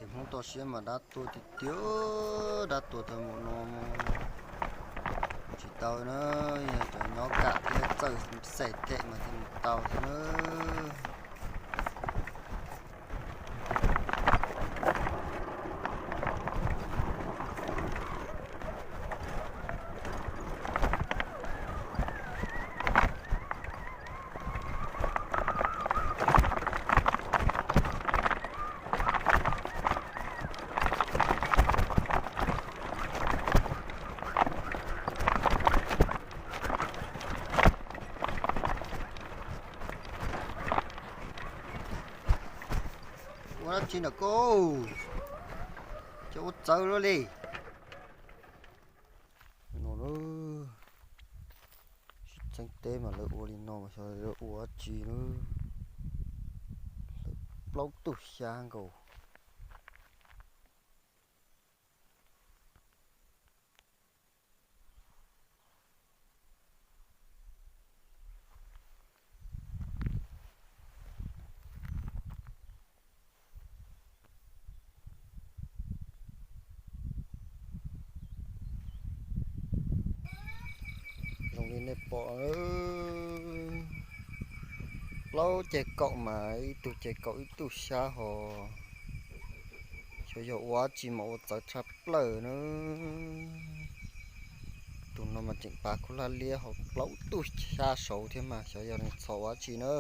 Ces Hmoob toj siab mas dab tuag tiag tiag, dab tuag tau mus no tsis tau na, yog cov nyob kam thiab txawj xes them mas thiaj mus tau thiab na. Ua dab tsi ntawm koj? Cov ua txawv luaj li. No, sib txeeb teb mas lawv ua li no mas xyov lawv ua dab tsi na. Lawv plaub tug xyab nkaus. Zoo li nej pom, plaub ceg kaum mas ib tug ceg kaum ib tug xyab hos. Xyov yog ua dab tsi mas ua txawv tshaj plaws na. Tus no mas tseem pav khaub hlab liab hos plaub tug xyab saud thiab mas xyov yog nws txhom ua dab tsi na.